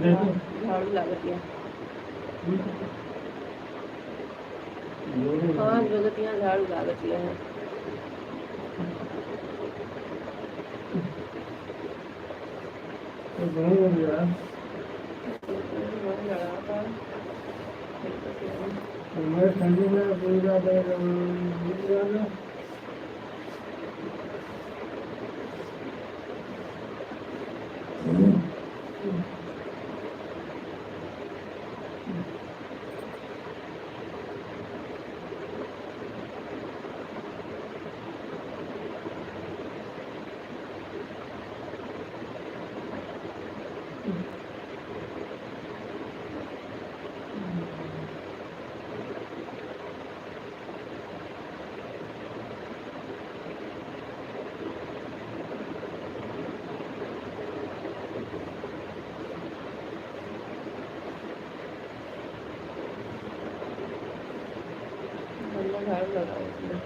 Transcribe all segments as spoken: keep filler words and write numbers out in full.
देखो। झाड़ू लागत है। हाँ, जोगतिया झाड़ू लागत है। तो बहुत बढ़िया। हमारे ठंडी में पूरा गंदा झाड़ू लगाओ इसमें।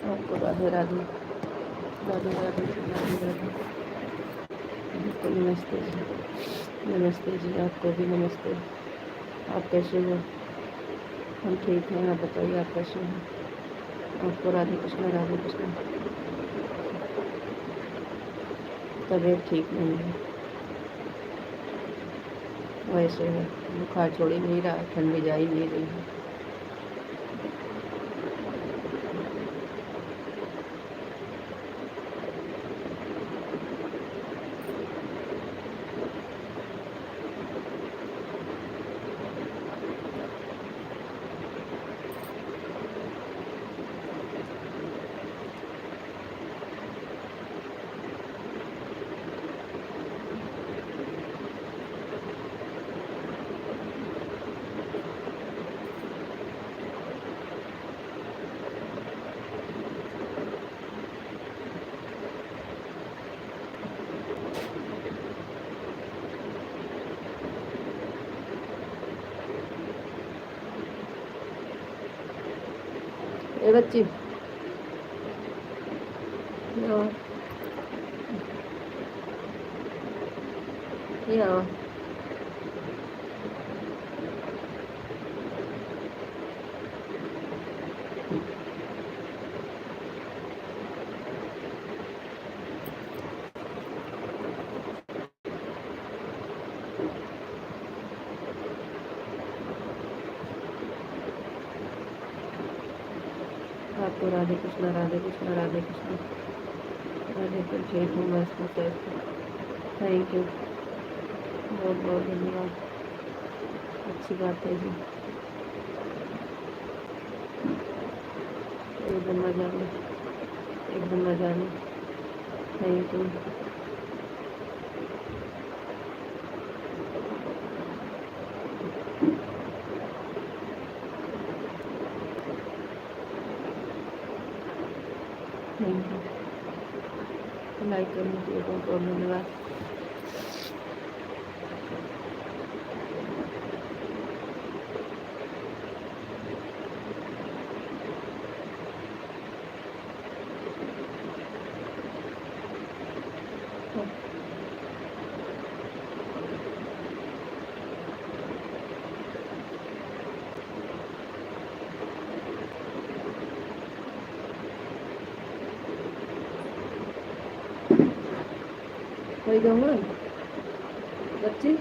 आपको राधे राधे, राधे राधे, राधे राधे। आपको नमस्ते जी, नमस्ते जी, आपको भी नमस्ते। आप कैसे हो? हम ठीक हैं, आप बताइए, आप कैसे हो? आपको राधे कृष्णा, राधे कृष्णा। तबीयत ठीक नहीं है, वैसे है, बुखार छोड़ ही नहीं रहा, ठंडी जा ही नहीं रही है। ए बच्ची, ये आओ। ये आओ। आपको राधे कृष्णा, राधे कृष्णा, राधे कृष्णा। राधे कृष्णा, ठीक हूँ, बस मैं safe हूँ। Thank you, बहुत बहुत धन्यवाद, अच्छी बात है जी। एकदम मजा में, एकदम मजा में। Thank you। Thank you. Like करने के लिए बहुत बहुत धन्यवाद। होइ गवा बच्ची,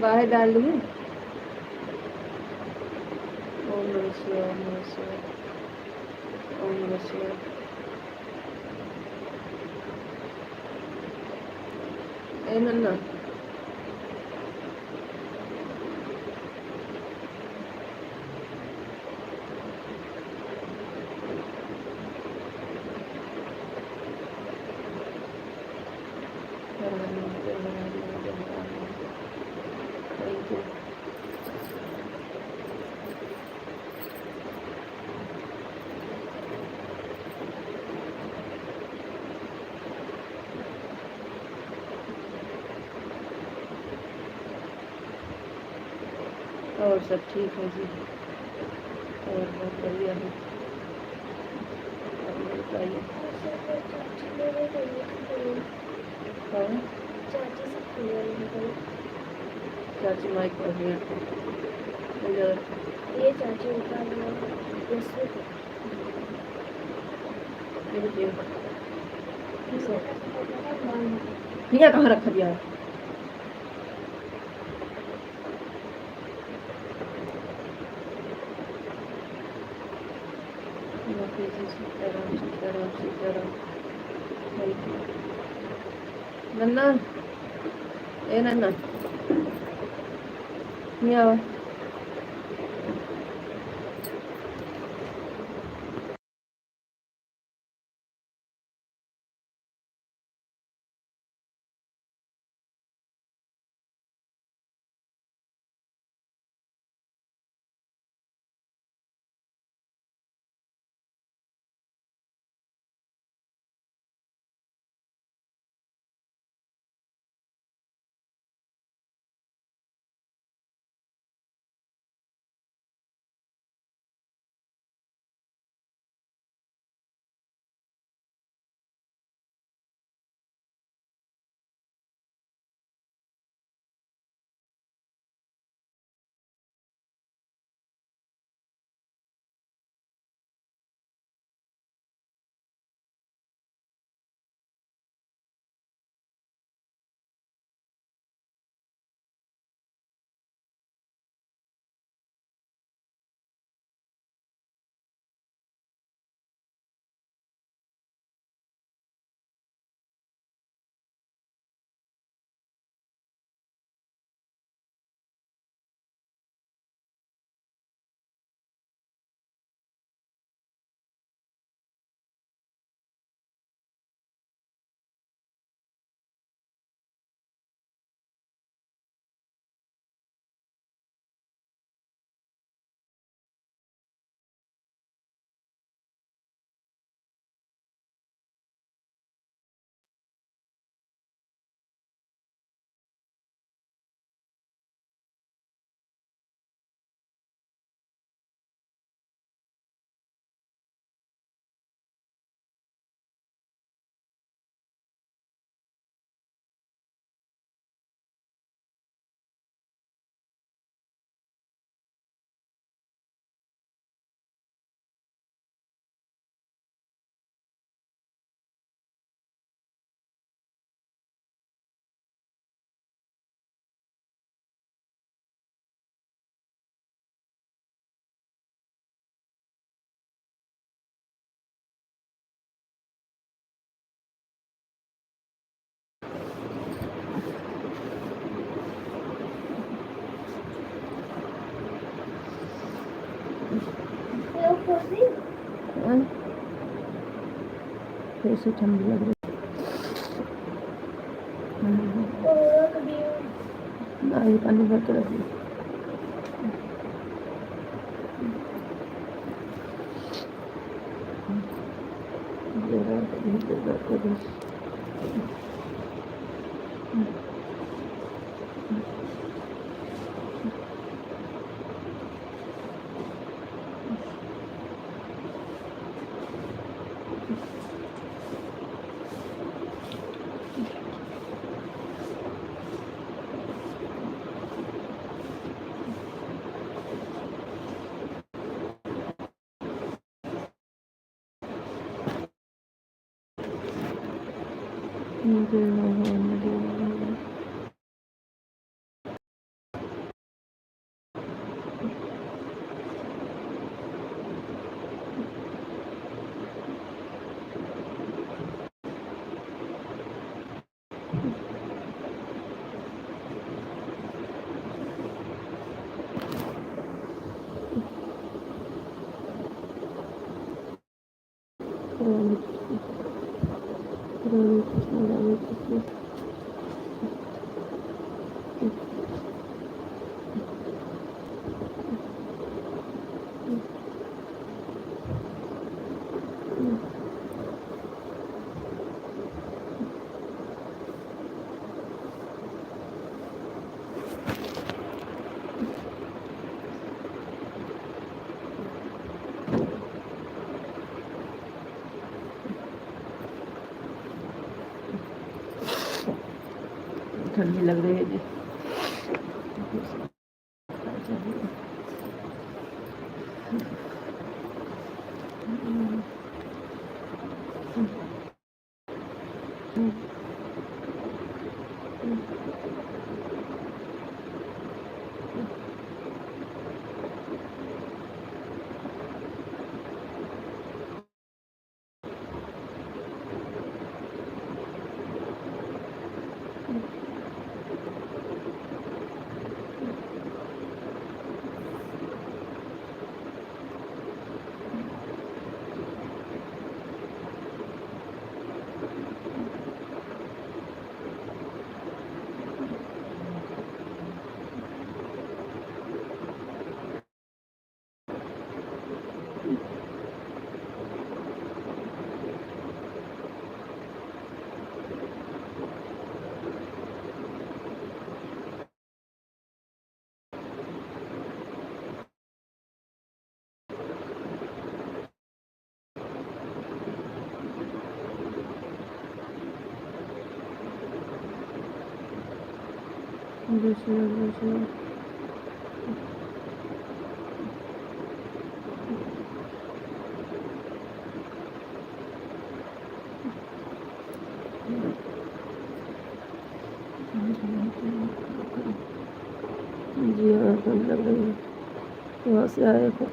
बाहर डाल दूँ। ओम नमः शिवाय, ओम नमः शिवाय, ओम नमः शिवाय। ए नन्ना। Thank you. और सब ठीक है जी, और बहुत बढ़िया है। और बताइए। हाँ? चाची माइक पर है। इधर। ये चाची ऊपर है। ये देखिए। ठीक है। भैया कहाँ रखा दिया है? सीताराम, सीताराम, सीताराम। नन्ना, ए नन्ना, यहाँ आओ। हाँ? कैसे ठंड लग रही। ना, ये पानी भर के रख लो। ठंडी लग रही है जी। दूसरा, दूसरा। जी हाँ, ठंड लग रही है। वहाँ से आए थे।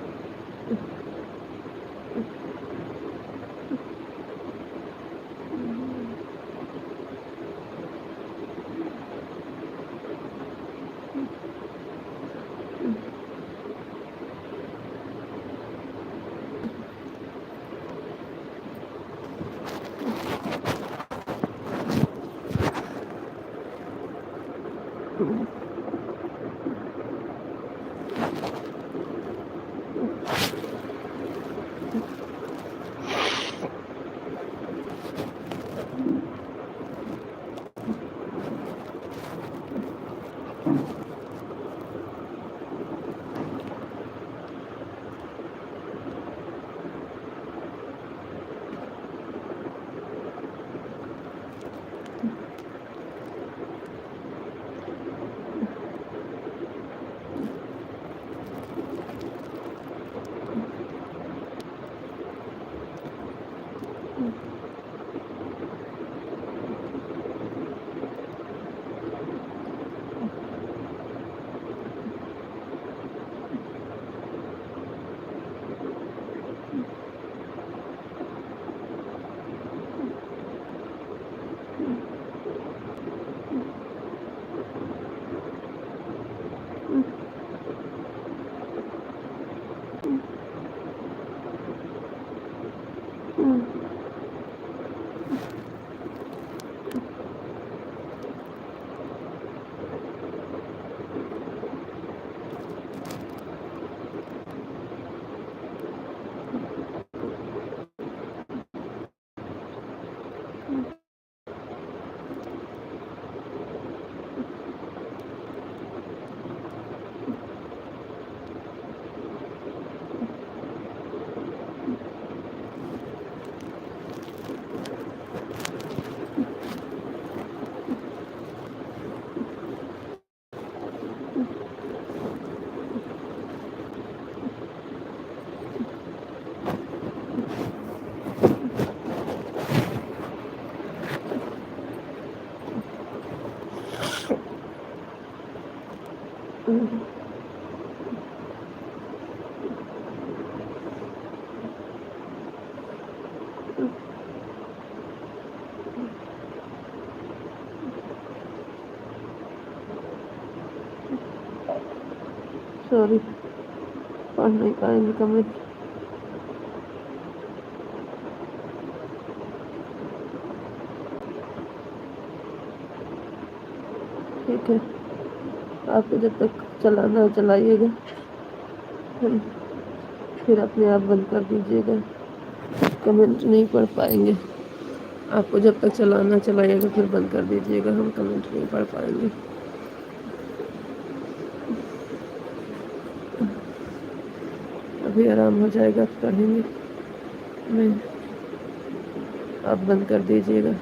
सॉरी, पढ़ नहीं पाएंगे कमेंट। ठीक है, आपको जब तक चलाना है चलाइएगा, हम फिर अपने आप बंद कर दीजिएगा, कमेंट नहीं पढ़ पाएंगे। आपको जब तक चलाना चलाइएगा, फिर बंद कर दीजिएगा, हम कमेंट नहीं पढ़ पाएंगे। अभी आराम हो जाएगा तो पढ़ेंगे। नहीं, आप बंद कर दीजिएगा।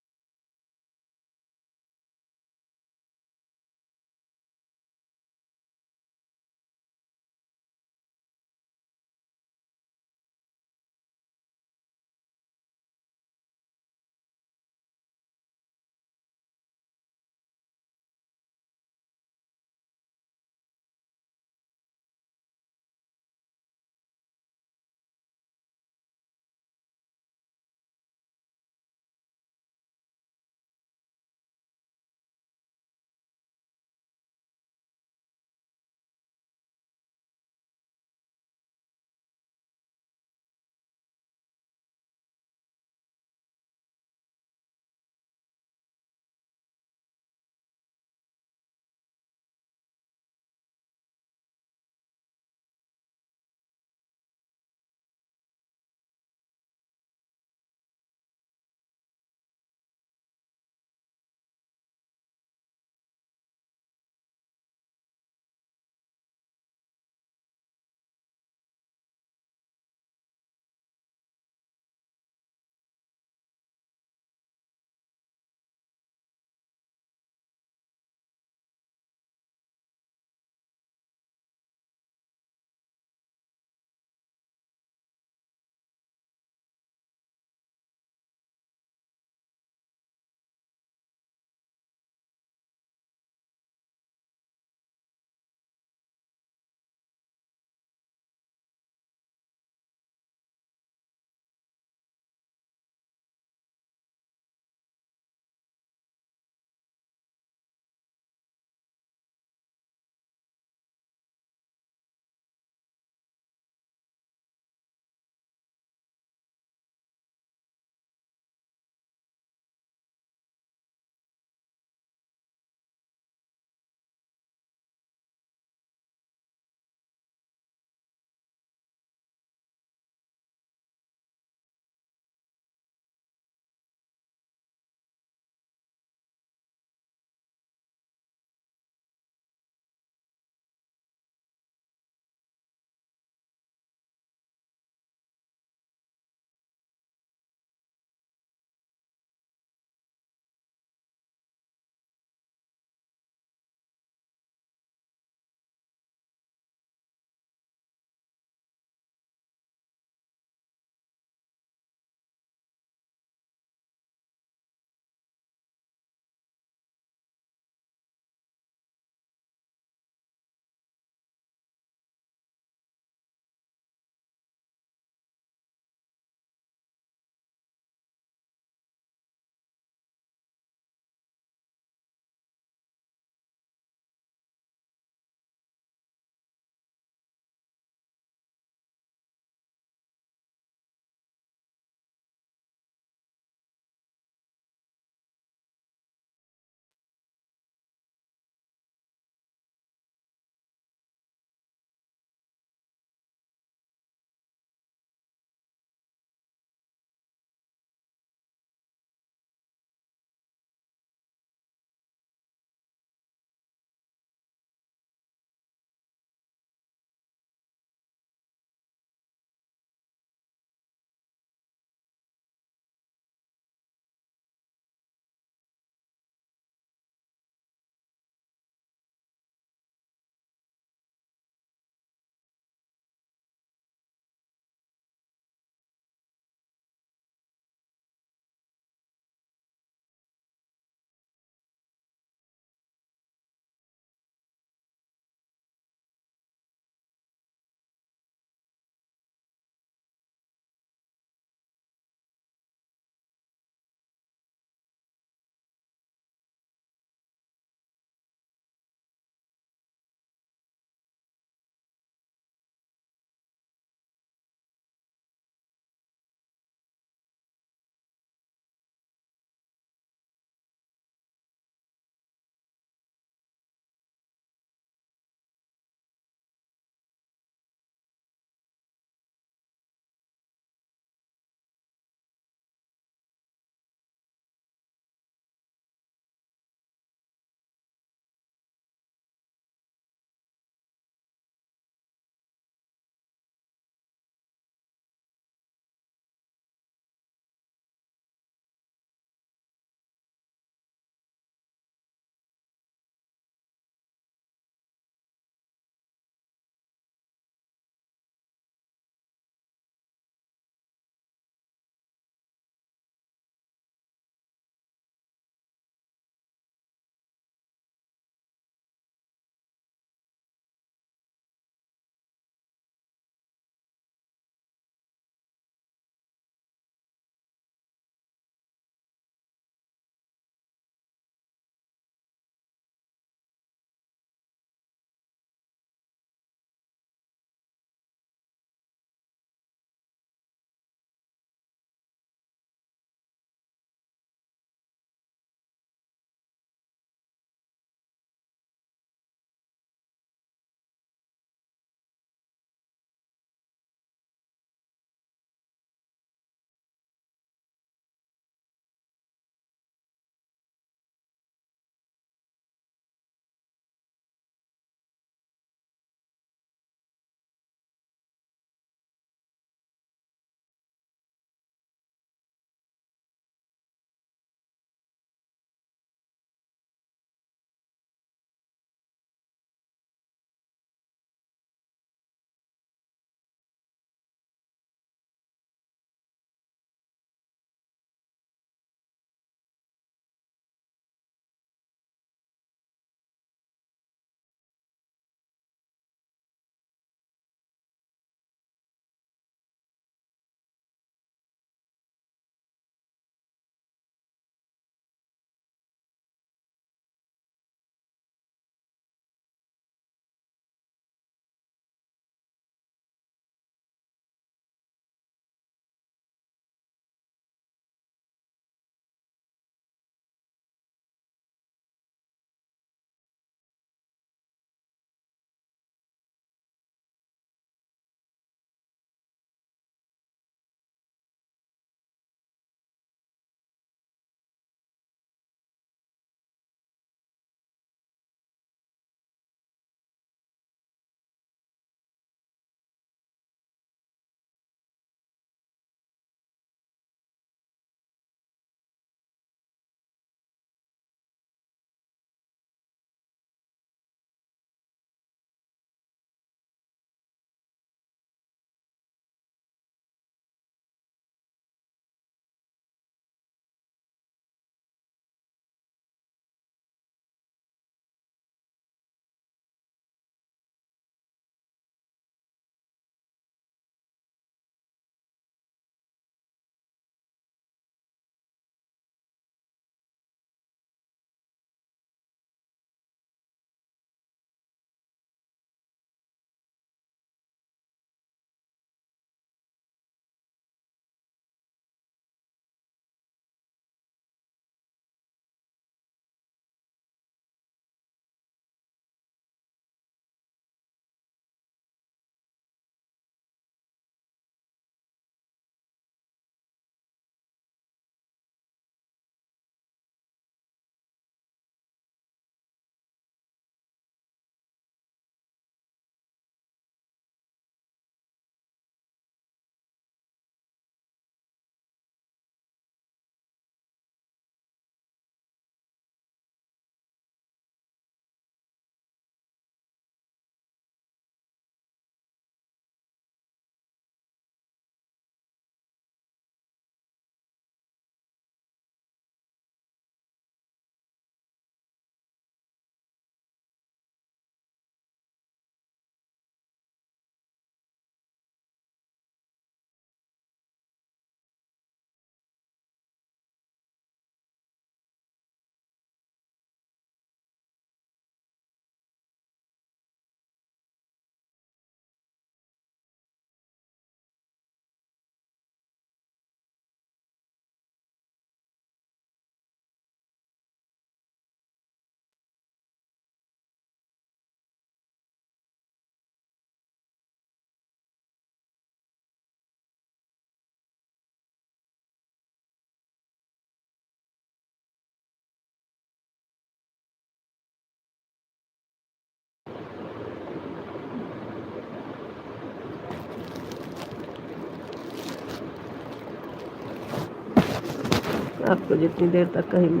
आपको जितनी देर तक कहीं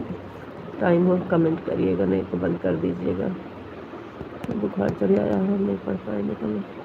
टाइम हो, कमेंट करिएगा, नहीं तो बंद कर दीजिएगा। बुखार चढ़ आया है, नहीं पढ़ पाएंगे कमेंट।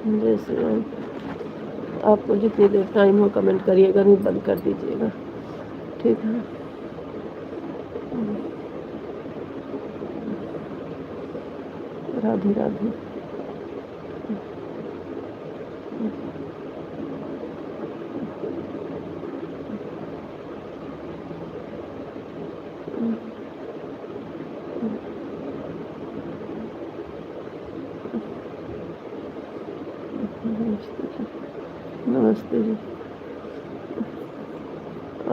जय श्री राम। आपको जितनी देर टाइम हो कमेंट करिएगा, नहीं बंद कर दीजिएगा, ठीक है? राधे राधे। नमस्ते जी। नमस्ते जी।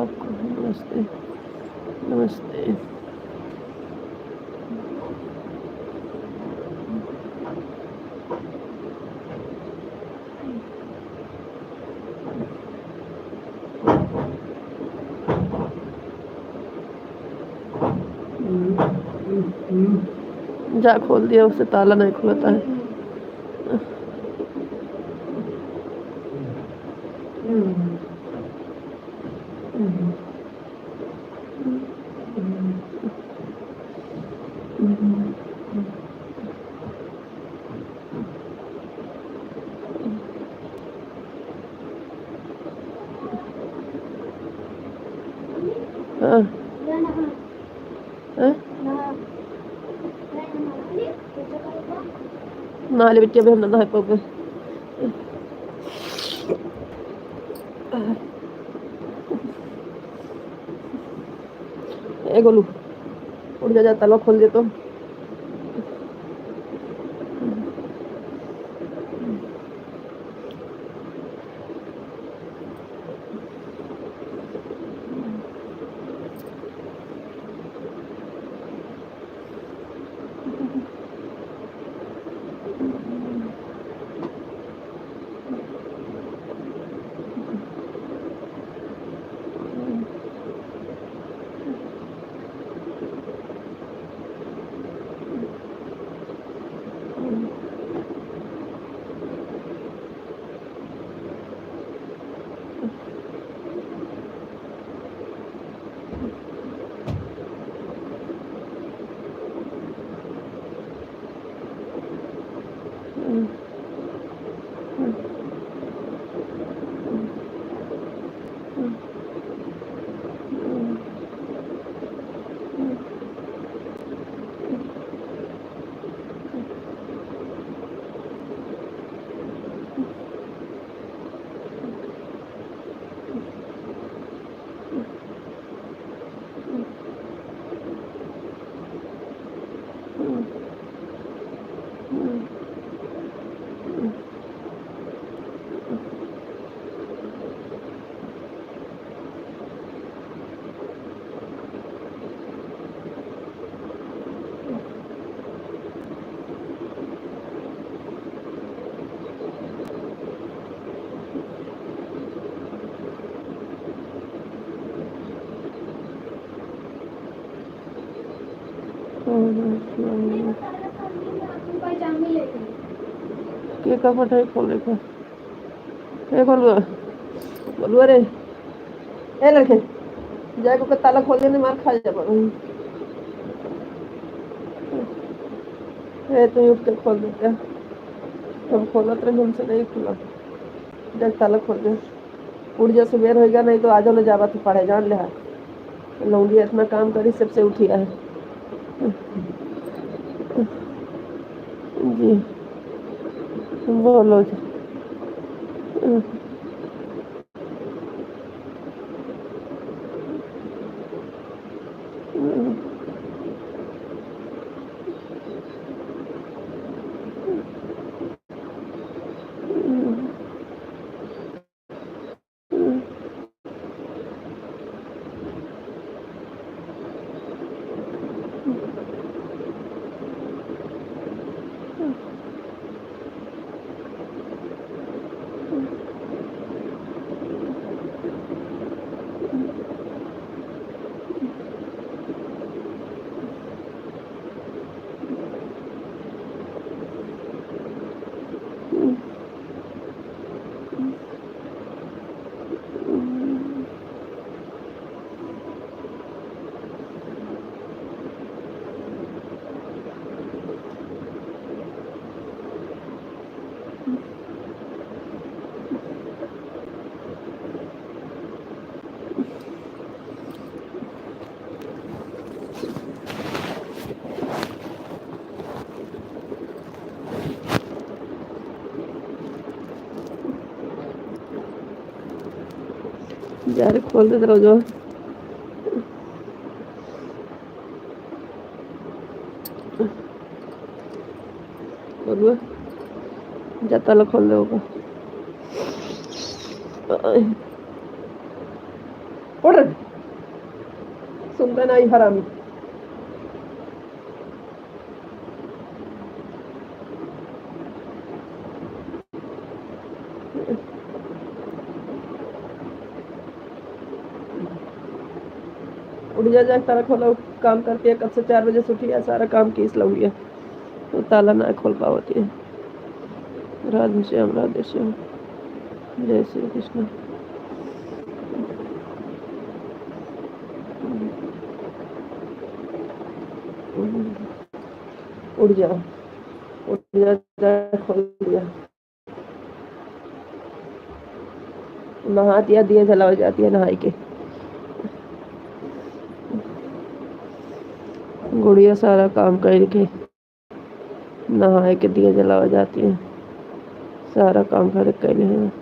आपको भी नमस्ते। नमस्ते। जा खोल दिया, उससे ताला नहीं खुलता है। हाँ। हाँ? ना ले बिटिया, अभी हम ना नहाए पाओगे। ए गोलू, उठ जा, जा, ताला खोल दे तो। के का पठाई खोले का? ए, गोलुआ, गोलुआ रे, ए लड़के, जाए को के ताला खोल दे, नहीं मार खा जाबा। ए, तू उठ के खोल देते, हम खोलत रहे, हमसे नहीं खुला। जा ताला खोल दे, उठ जा, सुबेर होइगा, नहीं तो आजो न जाबा तू पढ़े, जान ले हा। लौंडिया इतना काम करी, सबसे उठिया है। जी, बोलो जी। जा रे, खोल दे दरवाजा। बबुआ, जा ताला खोल दे ओका। उठ रे। सुनता नहीं हरामी। उठ जा, जा, ताला खोलो, काम करती है, कब से चार बजे से उठी है, सारा काम कीस लउली है, तो ताला ना खोल पावती है। राधे श्याम, राधे श्याम, जय श्री कृष्ण। उठ जा, उठ जा, जा, खोल दिया। नहा दिया, दिया जलावे जाती है नहाई के। गुड़िया सारा काम करके नहाए के दिया जलावे जाती है, सारा काम घर के कैले हैं।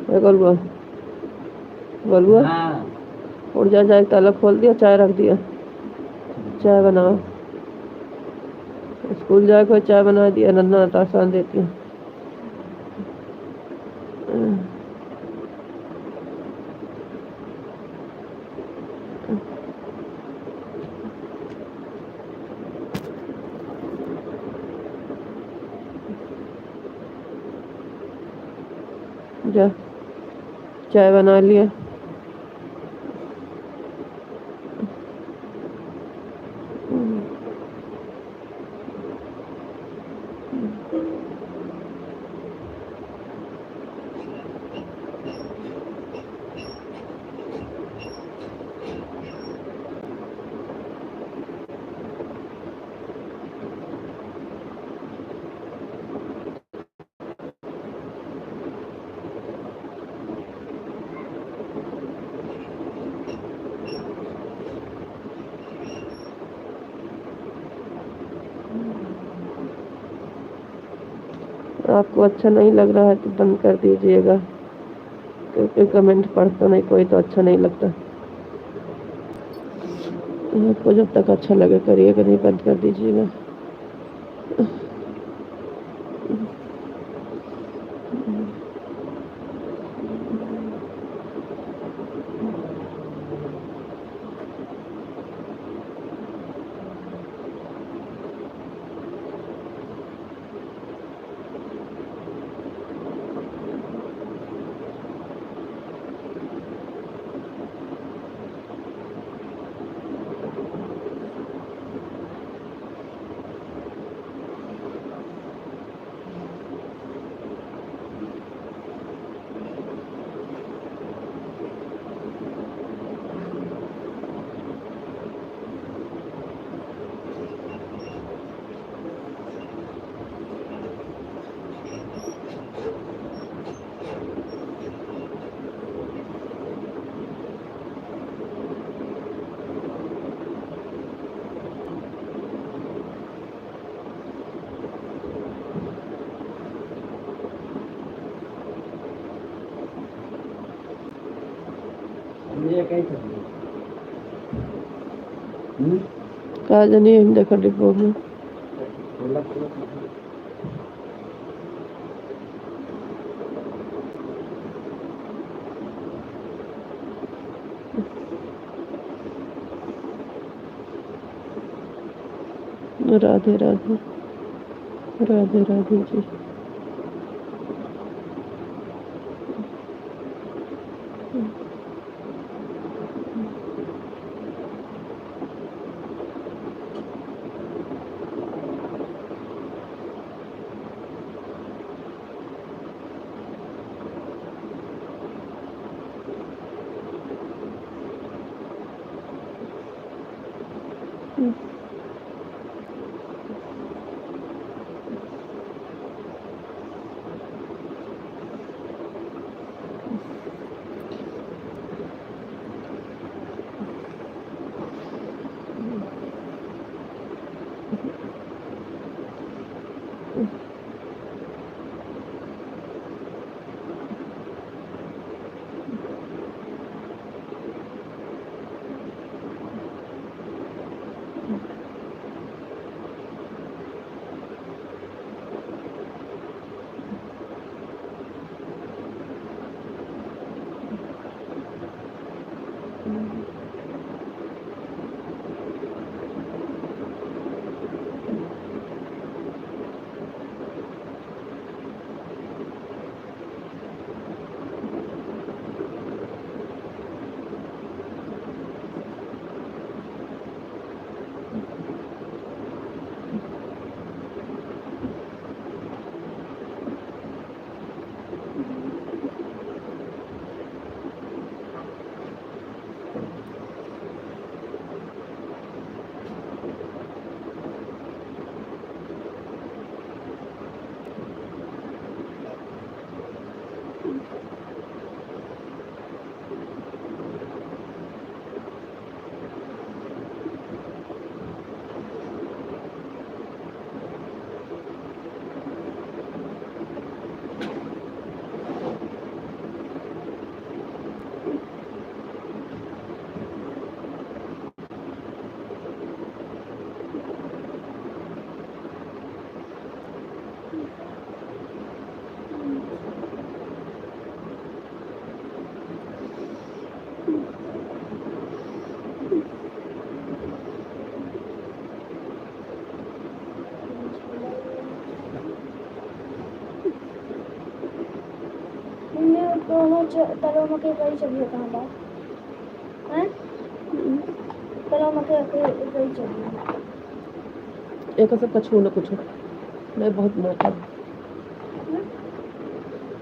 ए, गोलुआ, गोलुआ, हाँ। उठ जा, जाए, ताला खोल दिया, चाय रख दिया, चाय बनाओ। स्कूल जाए को चाय बना दिया, नन्ना आता सान देती हूँ। जा, चाय बना लिया। आपको अच्छा नहीं लग रहा है तो बंद कर दीजिएगा, क्योंकि कमेंट पढ़ता नहीं कोई तो अच्छा नहीं लगता। आपको जब तक अच्छा लगे करिएगा, नहीं बंद कर दीजिएगा। का जानी, हम देखा डिब्बो में। राधे राधे। राधे राधे जी। मम्मी, वो च-, तलवा में के बड़ी चढ़िया कहाँ बा? हैं? तलवा में के, के, के बड़ी चढ़िया। एक सब कछु न कुछ। नहीं, बहुत मोटा।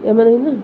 एमे नहीं ना।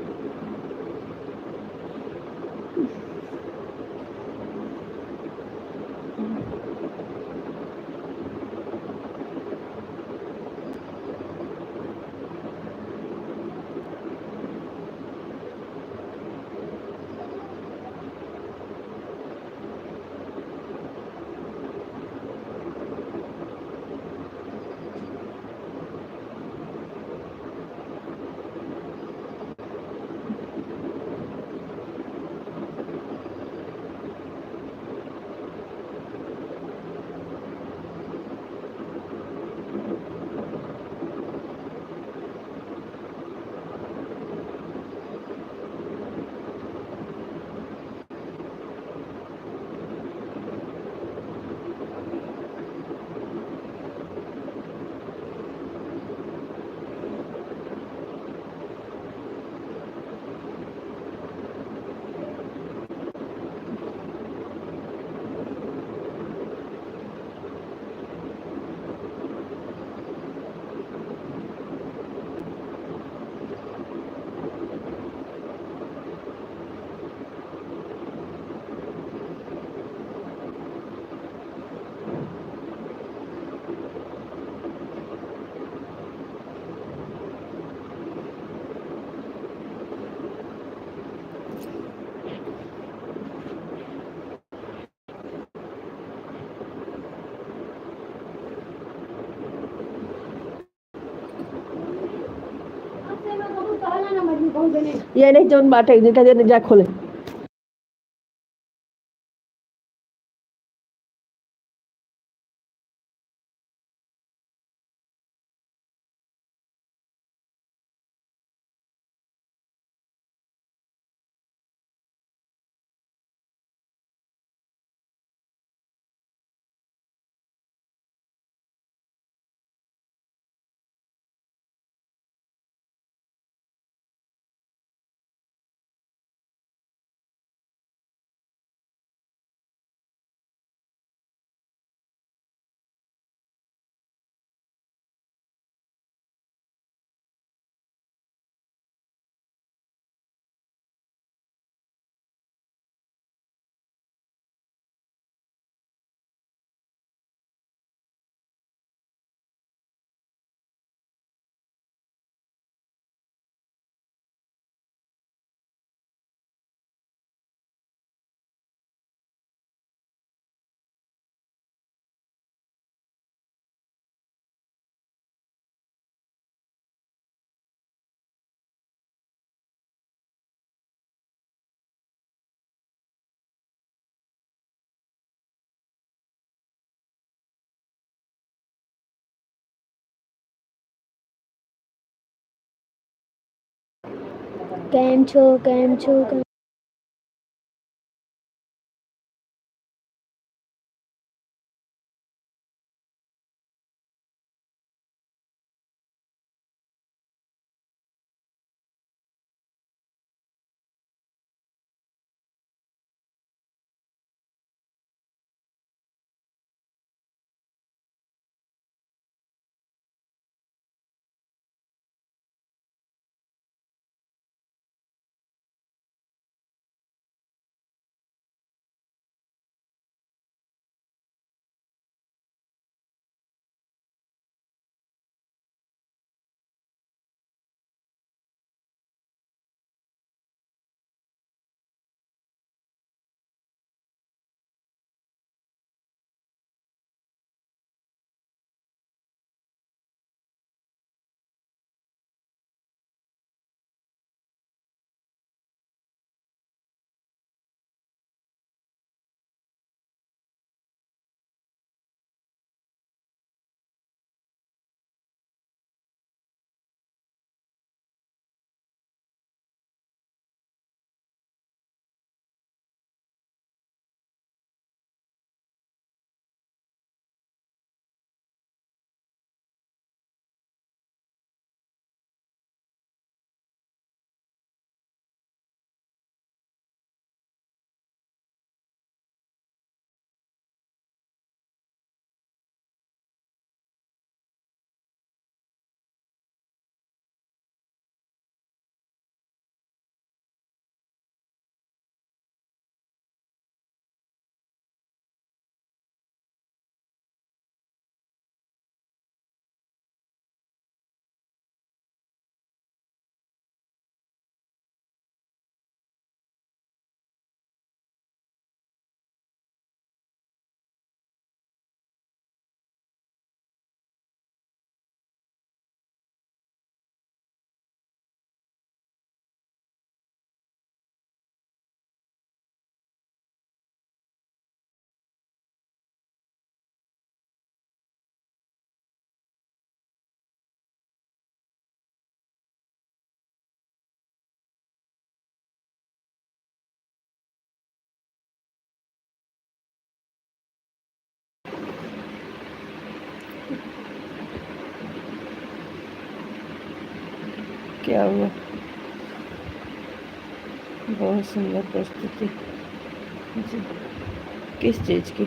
ये नहीं जौन बाटे, इनका जे जा खोले। कैम छो, कैम छो, कैम क्या हुआ? बहुत सुंदर प्रस्तुति। जी। किस चीज की?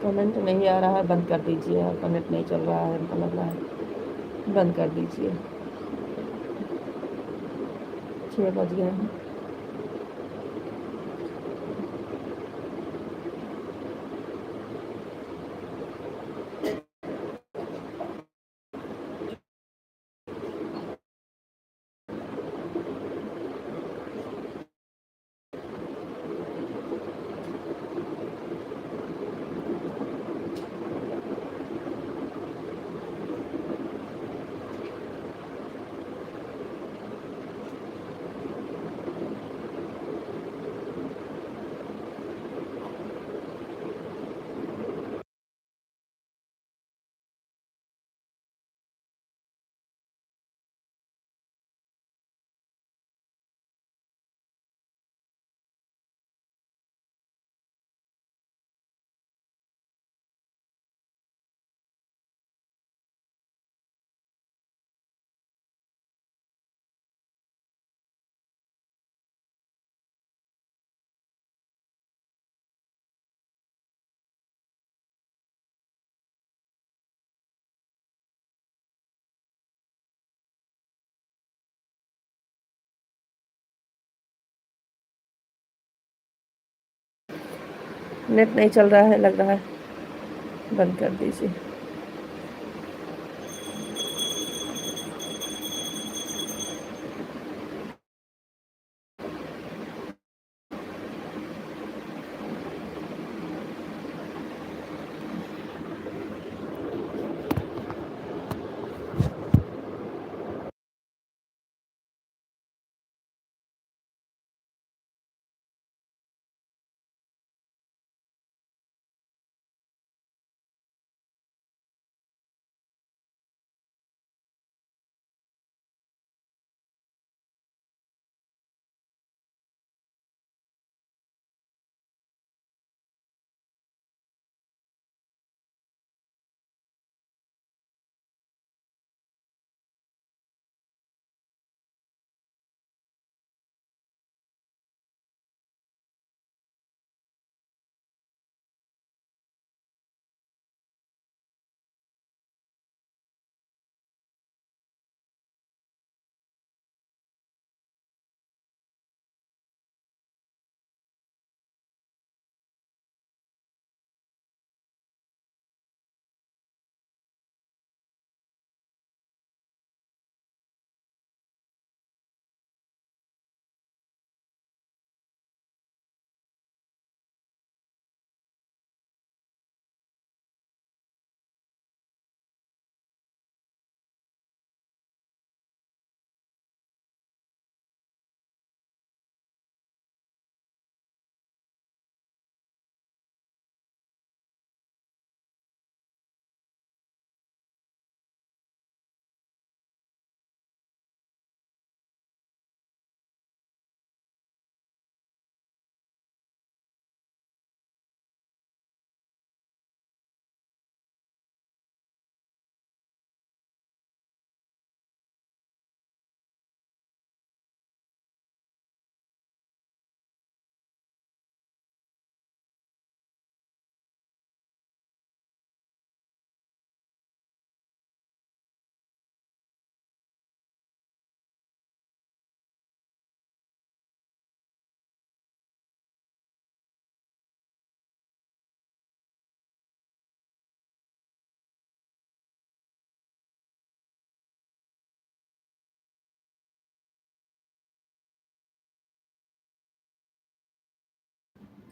कमेंट नहीं आ रहा है, बंद कर दीजिए। आपका नेट नहीं चल रहा है, हमको लग रहा है, बंद कर दीजिए। छः बज गए हैं। नेट नहीं चल रहा है, लग रहा है, बंद कर दीजिए।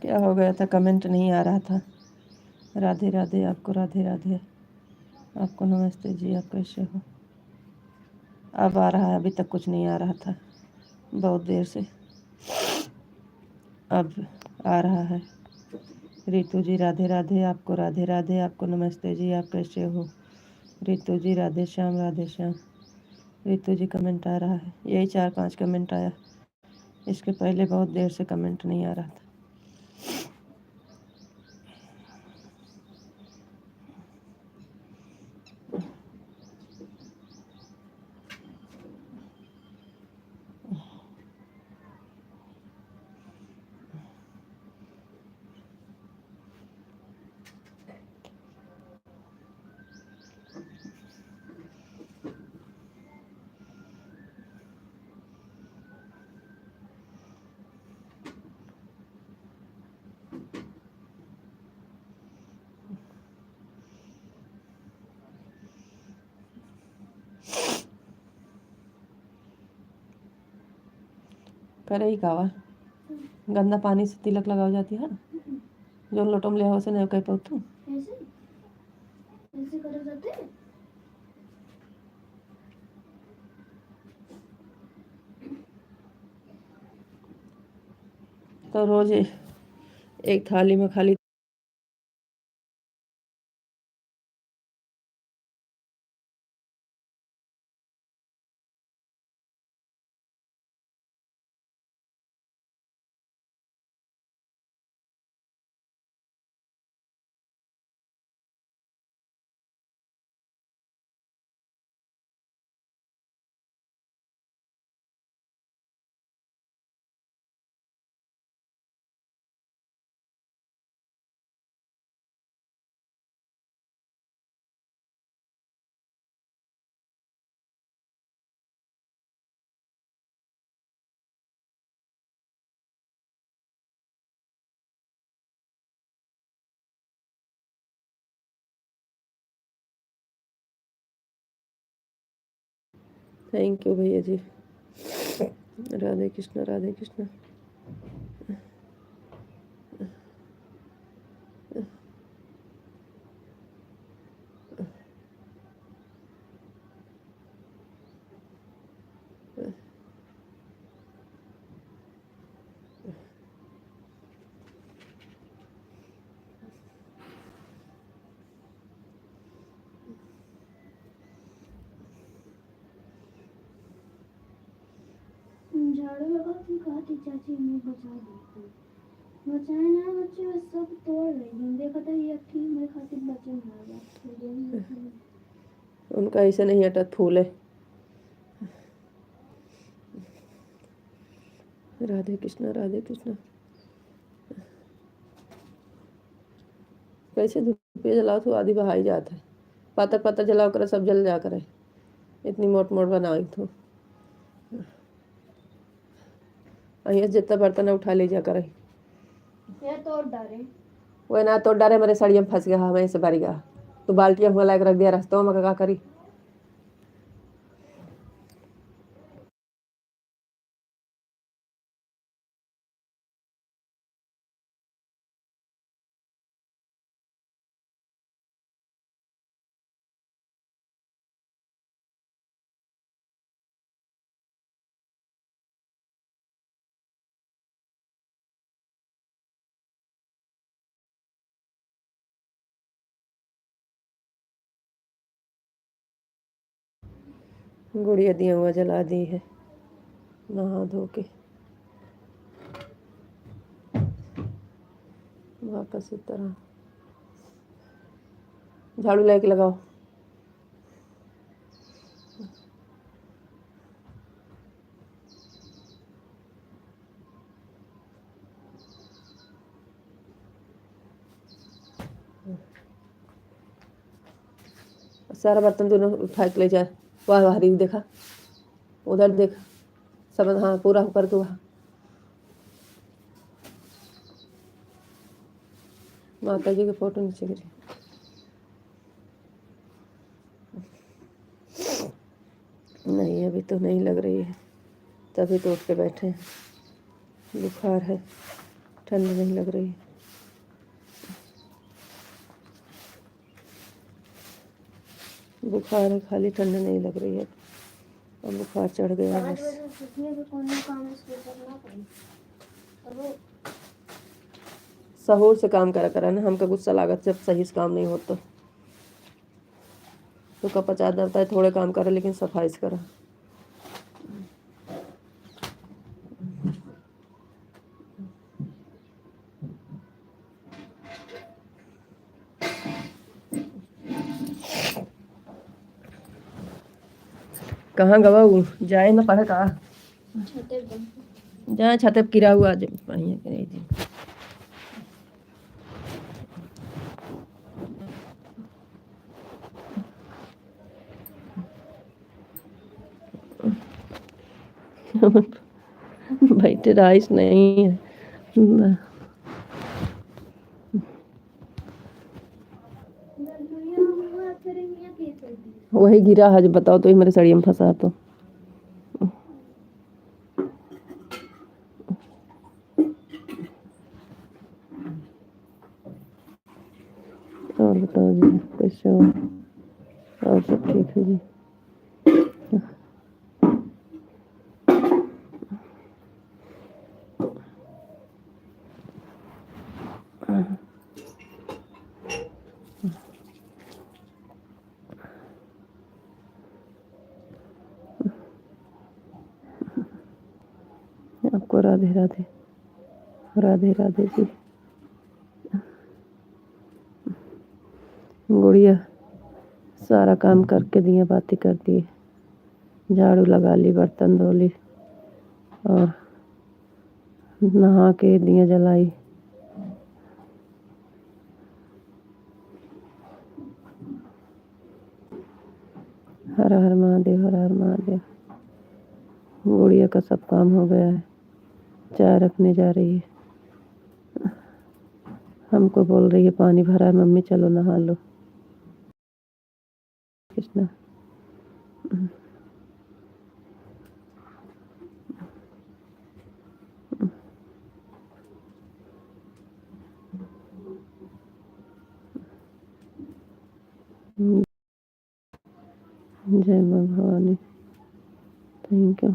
क्या हो गया था, कमेंट नहीं आ रहा था। राधे राधे, आपको राधे राधे, आपको नमस्ते जी, आप कैसे हो? अब आ रहा है, अभी तक कुछ नहीं आ रहा था बहुत देर से, अब आ रहा है। रितु जी राधे राधे, आपको राधे राधे, आपको नमस्ते जी, आप कैसे हो? रितु जी राधे श्याम, राधे श्याम। रितु जी कमेंट आ रहा है, यही चार पांच कमेंट आया, इसके पहले बहुत देर से कमेंट नहीं आ रहा था। करे ही कावा, गंदा पानी से तिलक लगाव जाती है, जो लोटो में ले हो से नहीं कह पाऊ तू। ऐसे? ऐसे करे जाते हैं? तो रोज एक थाली में खाली Thank you भैया जी। राधे कृष्णा, राधे कृष्णा। झाड़ू लगा के कहा थी, "चाची, हमें बचा दीजिए।" बचाए ना बच्चे, बस सब तोड़ रही है। देखा था, ये अट्ठी मेरे खातिर बचे ना। उनका ऐसे नहीं अटत फूल है। राधे कृष्णा, राधे कृष्णा। कैसे धूपे जलाओ तो आधी बहाई जात है। पातर पातर जलाओ करे, सब जल जा करे। इतनी मोट मोट बनाई तो। अहिया जितना बर्तन है उठा ले जा करे। ये तोड़ डारे। वो ना तोड़ डारे, हमारे सड़िया में फंस गया, हमें से बारी गया। तो बाल्टिया हुआ लायक रख दिया रस्तों में, का करी? गुड़िया दिया हुआ जला दी है नहा धो के। वापस इस तरह झाड़ू लेके लगाओ। सारा बर्तन दोनों उठा के ले जा। वाह, वाह, रील देखा, उधर देख, सब, हाँ, पूरा होकर के वहाँ माता जी के फोटो नीचे गिरी। नहीं, अभी तो नहीं लग रही है, तभी तो उठ के बैठे हैं। बुखार है, ठंड नहीं लग रही है। बुखार है, खाली ठंड नहीं लग रही है। अब बुखार चढ़ गया है बस। सहूर से काम करा करा ना, हमका गुस्सा लागत जब सही से काम नहीं होत तो। तो का पचास डरता है, थोड़े काम करे लेकिन सफाई से करा। कहाँ गवा उ? जाए ना पढ़े का? छते पे। जहाँ छते पे गिरा हुआ आज पढ़िए के नहीं जी। बैठे राइस नहीं है। वही गिरा है, जो बताओ तो, ये मेरे सड़िया में फंसा तो। और बताओ जी, कैसे हो? और सब ठीक है जी? आपको राधे राधे, राधे राधे जी। गुड़िया सारा काम करके दिया बाती कर दिए, झाड़ू लगा ली, बर्तन धो ली और नहा के दिया जलाई। हर हर महादेव, हर हर महादेव। गुड़िया का सब काम हो गया है, चाय रखने जा रही है। हमको बोल रही है, "पानी भरा है मम्मी, चलो नहा लो।" कृष्णा। जय माँ भवानी। Thank you।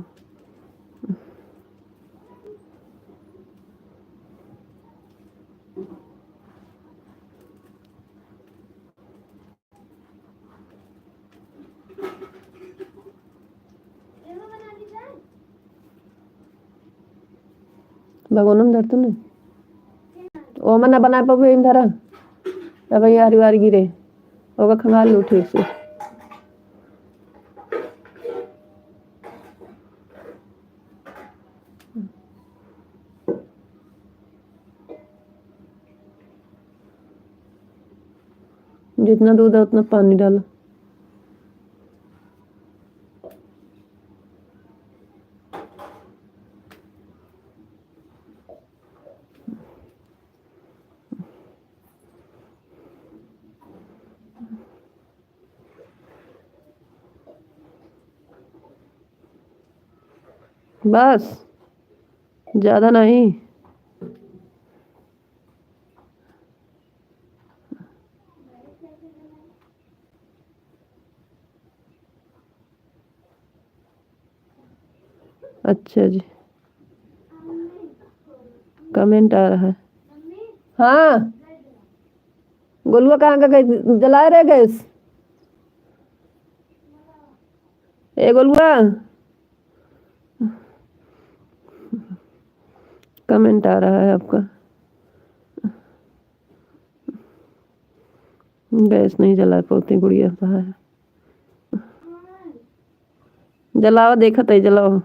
भगोनम धर तूने। ओमा ना बना पाबे, इन धरा। तब ये आरी वारी गिरे। ओका खंगाल लो ठीक से। जितना दूध है उतना पानी डालो। बस, ज्यादा नहीं। अच्छा जी, comment आ रहा है। हाँ, गोलुआ कहाँ का गई? जलाए रहे गैस। ए गोलुआ, comment आ रहा है आपका। गैस नहीं जला पाती गुड़िया, कहाँ है? जलावा, देखत है, जलावा।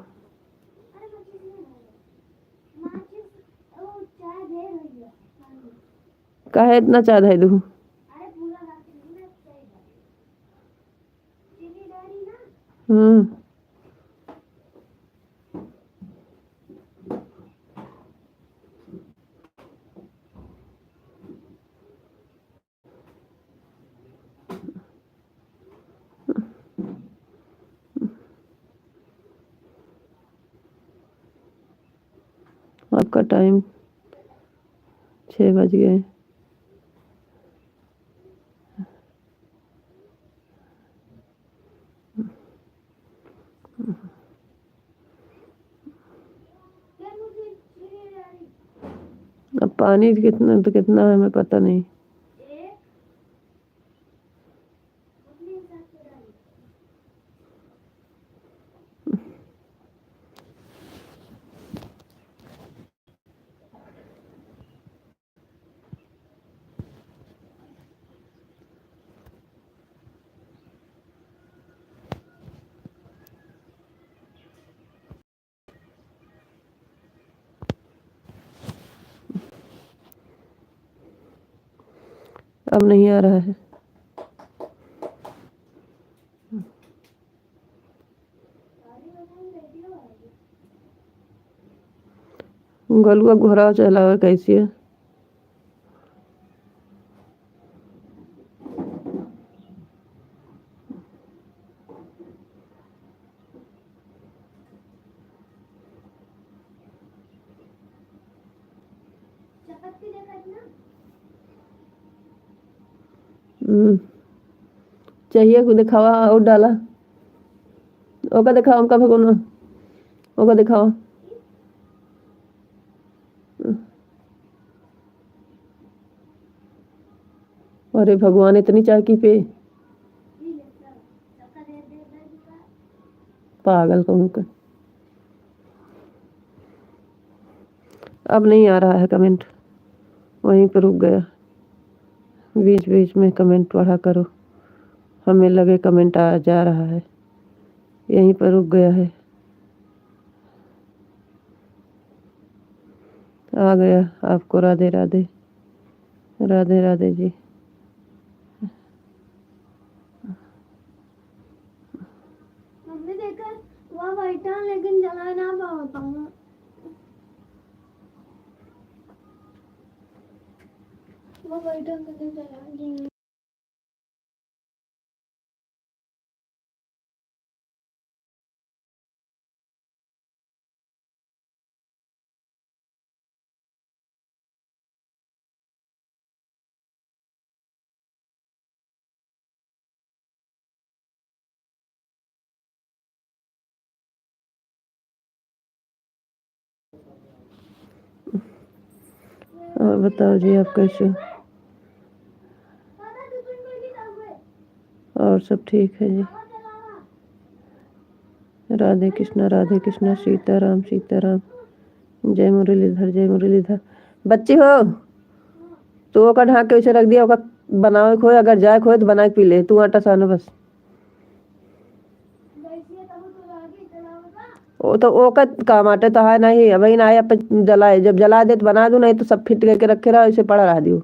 काहे इतना चाह है तू? हम्म। आपका time छः बज गए। अब पानी कितना, तो कितना है, हमें पता नहीं। अब नहीं आ रहा है। गलुआ घोड़ा चलावे कैसे है? हम्म। चाहिए को दिखावा और डाला। ओका दिखावा, हमका भी कोनो। ओका दिखावा। अरे भगवान, इतनी चाय की पे। पागल कहूँ का। अब नहीं आ रहा है comment, वहीं पर रुक गया। बीच बीच में comment पढ़ा करो, हमें लगे comment आ जा रहा है, यहीं पर रुक गया है। आ गया आपको राधे राधे। राधे राधे जी। मम्मी देखा, वो बैठा लेकिन जला ना पाता हूँ। वो बैठा लेकिन जला नहीं। और बताओ जी, आप कैसे हो? और सब ठीक है जी। राधे कृष्णा, राधे कृष्णा, सीताराम, सीताराम। जय मुरलीधर, जय मुरलीधर। बच्ची हो, तू ओका ढाँक के उसे रख दिया, ओका बनावे के होए, अगर जाए के होए तो बनाए के पी ले, तू आटा सानो बस। वो तो ओका काम आटे तो है नहीं, अबहिन आए, अपन जलाए, जब जला दे तो बना दू, नहीं तो सब फिट करके रखे रहा, ऐसे पड़ा रह दियो।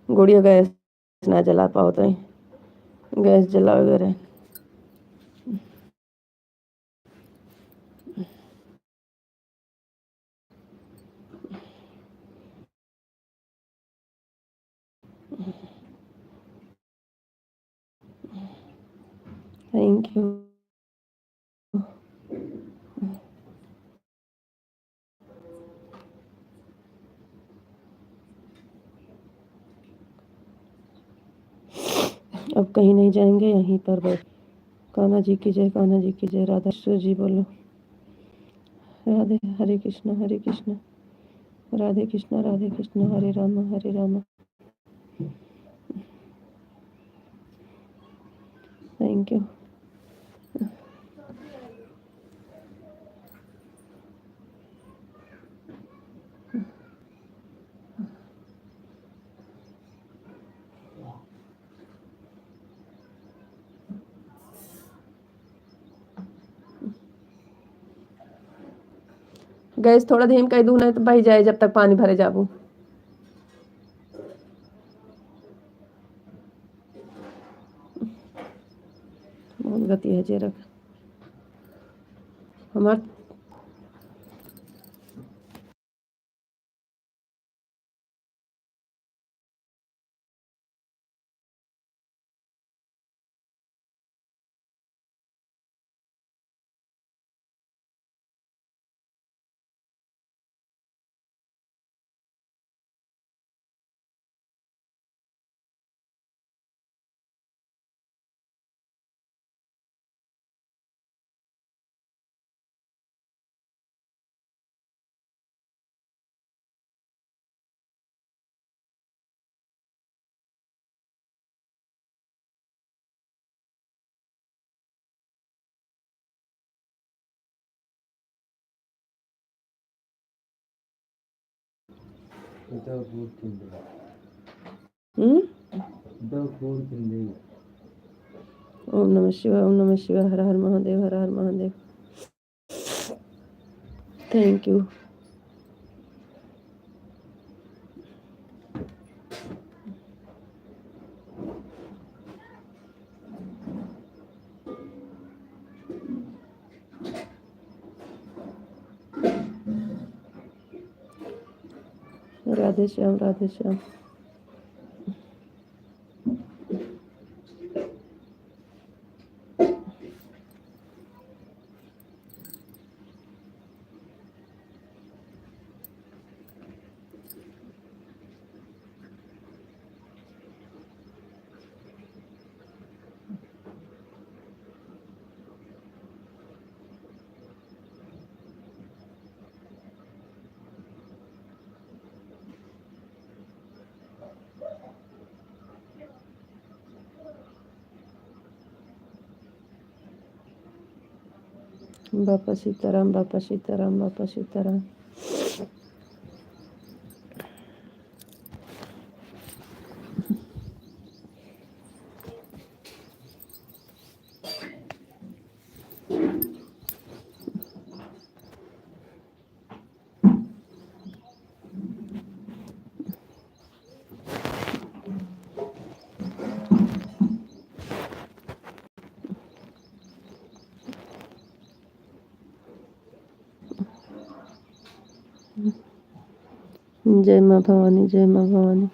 गुड़िया गैस ना जला पावत है, गैस जलावे रहे। Thank you. अब कहीं नहीं जाएंगे, यहीं पर बैठ। कान्हा जी की जय, कान्हा जी की जय। राधा कृष्ण जी बोलो। राधे, हरे कृष्णा, हरे कृष्णा, राधे कृष्णा, राधे कृष्णा, हरे रामा, हरे रामा। Thank you. गैस थोड़ा धीम कर दू, नहीं तो बह जाए जब तक पानी भरे जाबू। बहुत गति है जे रख हमार। हम्म? ओम नमः शिवाय, ओम नमः शिवाय, हर हर महादेव, हर हर महादेव। Thank you। राधे श्याम, राधे श्याम। बापा सीताराम, बापा सीताराम, बापा सीताराम। जय माँ भवानी, जय माँ भवानी।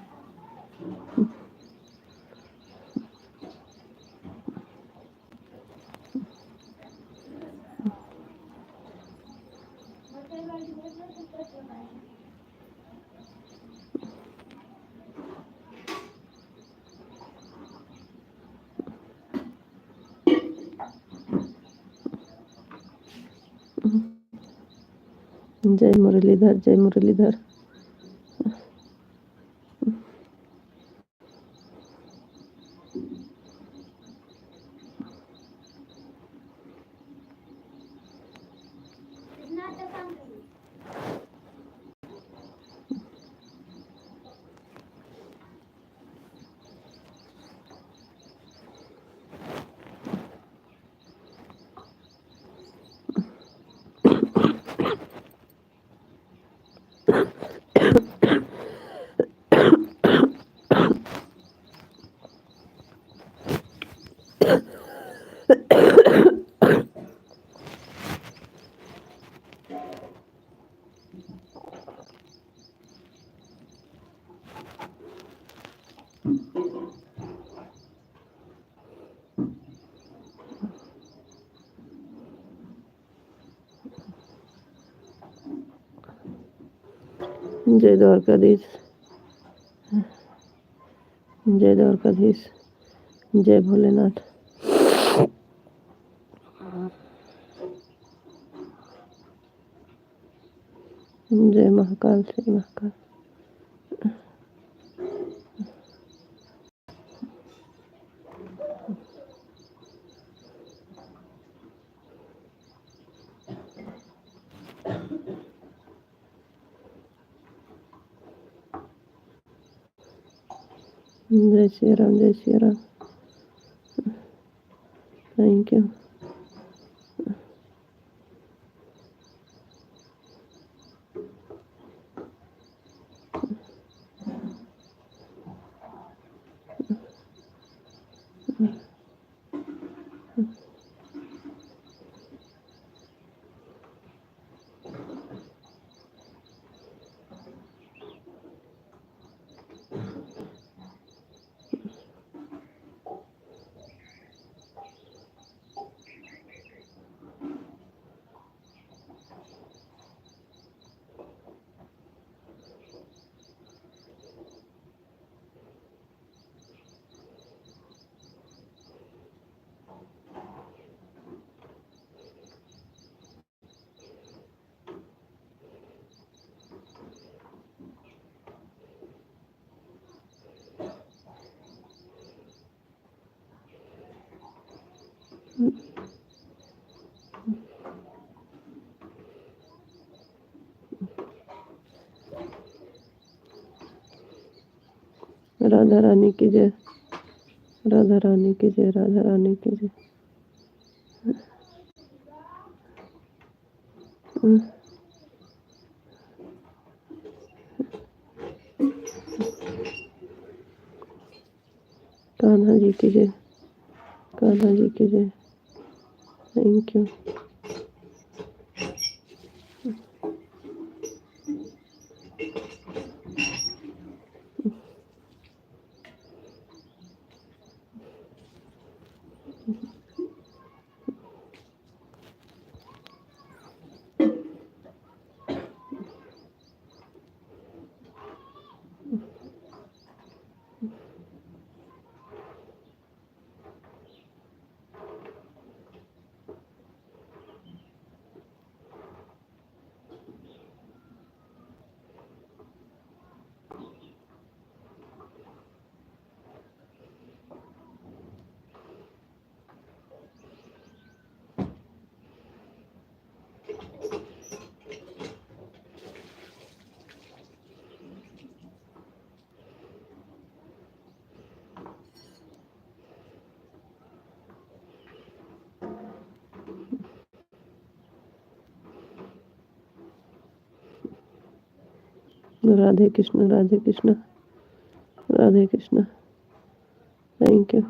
जय मुरलीधर, जय मुरलीधर। जय द्वारकाधीश, जय द्वारकाधीश, जय भोलेनाथ। जय महाकाल, जय महाकाल। जय सिया राम, जय सिया राम। Thank you। राधा रानी की जय, राधा रानी की जय, राधा रानी की जय। कान्हा जी की जय, कान्हा जी की जय। Thank you। राधे कृष्ण, राधे कृष्ण, राधे कृष्ण। Thank you।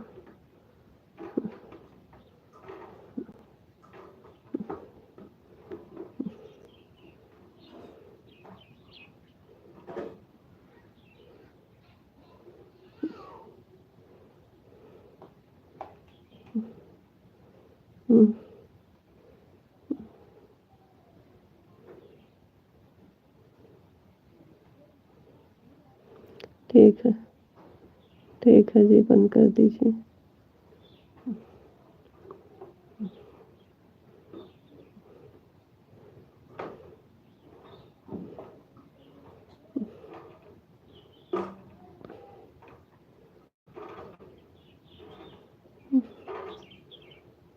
हम्म। ठीक है, ठीक है जी, बंद कर दीजिए।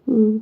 हम्म।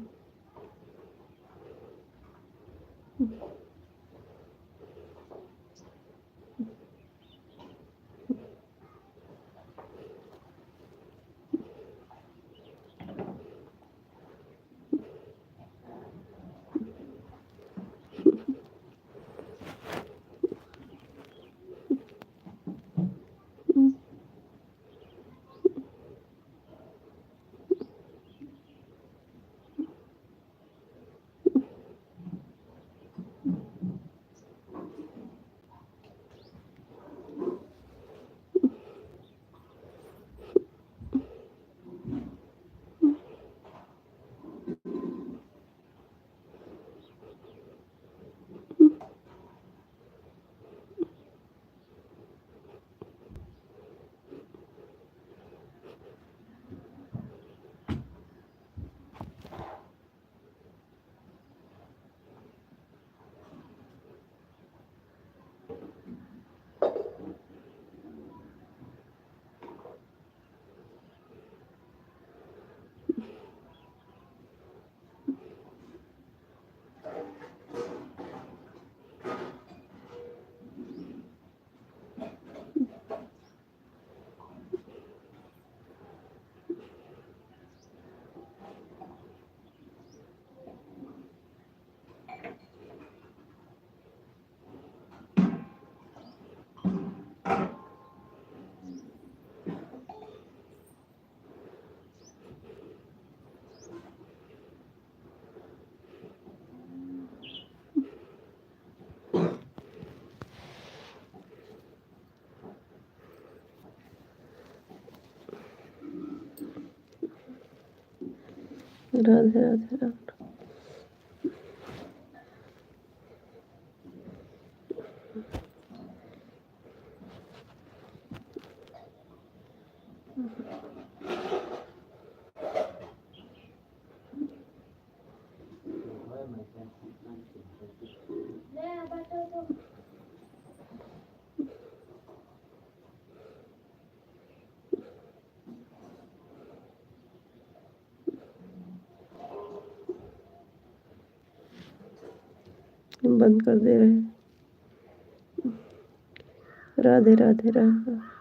राधे राधे राम। बंद कर दे रहे। राधे राधे राम राम।